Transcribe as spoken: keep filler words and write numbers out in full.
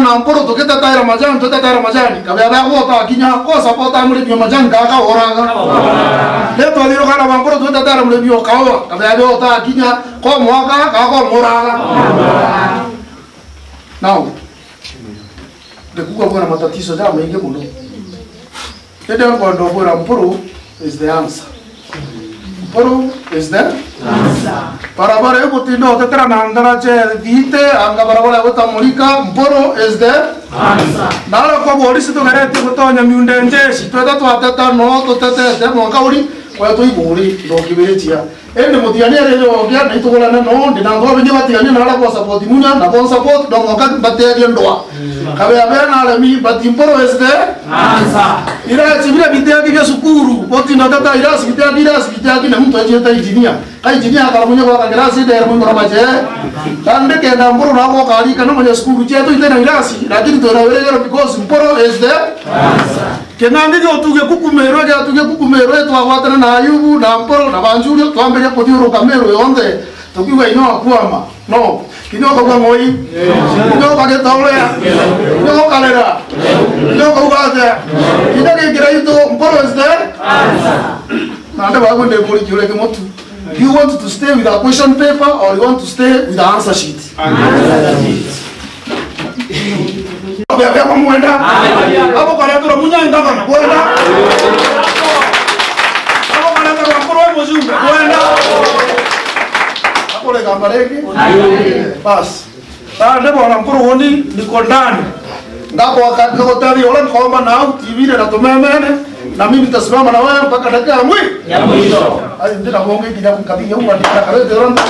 Na Mpuru tukitetaira majani, tutetaira majani. Kabea bea gota kinya, ko support murimi wa majani kaka oraga. Leo twathiruka na Mpuru tutetaira murimi wa kawa, kabea bea gota kinya, ko mwaka, kaka moraga. Now, ndikuga bwana matatizo ja maingi muno. Indi nkwenda kwira Mpuru is the answer. Mpuru is the answer. Barabara igutinda utetera na ndaraja ya thiite, anga barabara ya gutamurika, Mpuru is the answer. Na aria kwa borisi tugeretie gutonya miunda njeshi, tweta twateta no tutetete mwanka uri, kwetu iburi ndokibiritia. Indi mutiania riri ogia na itugurane no ndi na nthobi ni batiania na aria kwa support munya na kwa support no mwanka mbaterie ndwa. Kabe abe na aremi but Mpuru is the answer. Ira chibira bitiaki bia sukuru, botinda tata ira sibitiaki ira sibitiaki na muntu ajieta engineer. Ka engineer akaramunya kwa kirasi de mu ngora maje. Kandi kenda Mpuru na kwa kari kana manya sukuru chetu itena irasi, lakini twena weregero because Mpuru is the answer. Kinangi giotuge kuku Meru, giotuge kuku Meru, twagwatana na Ayubu, na Mpuru, na Banjurio, twambiria kuthiuruka Meru yonthe, tukiuga, "Inyo akwama." No, kinya ukauga ng'oi, kinya ukagita uria, kinya ukarira, kinya ukauga atia, kinya gikira itu, Mpuru is the answer. Na ndio babu ndio kuri kiuria kimotu. Do you want to stay with a question paper or you want to stay with the answer sheet? Bebe bamwenda. Abo karetera munya ngavana, kwenda. Abo karetera mukuru wa mujumbe, kwenda. Abo rega marege. Bas. Sasa ndio bwana mkuru woni niko ndani. Ngako wakati nako tayari wala nikaomba na au T V na tumemene. Na mimi nitasimama na wewe mpaka dakika ya mwi-, ya mwisho. Ai, ndira bonge kinya kukabili huko ndika karete ronda.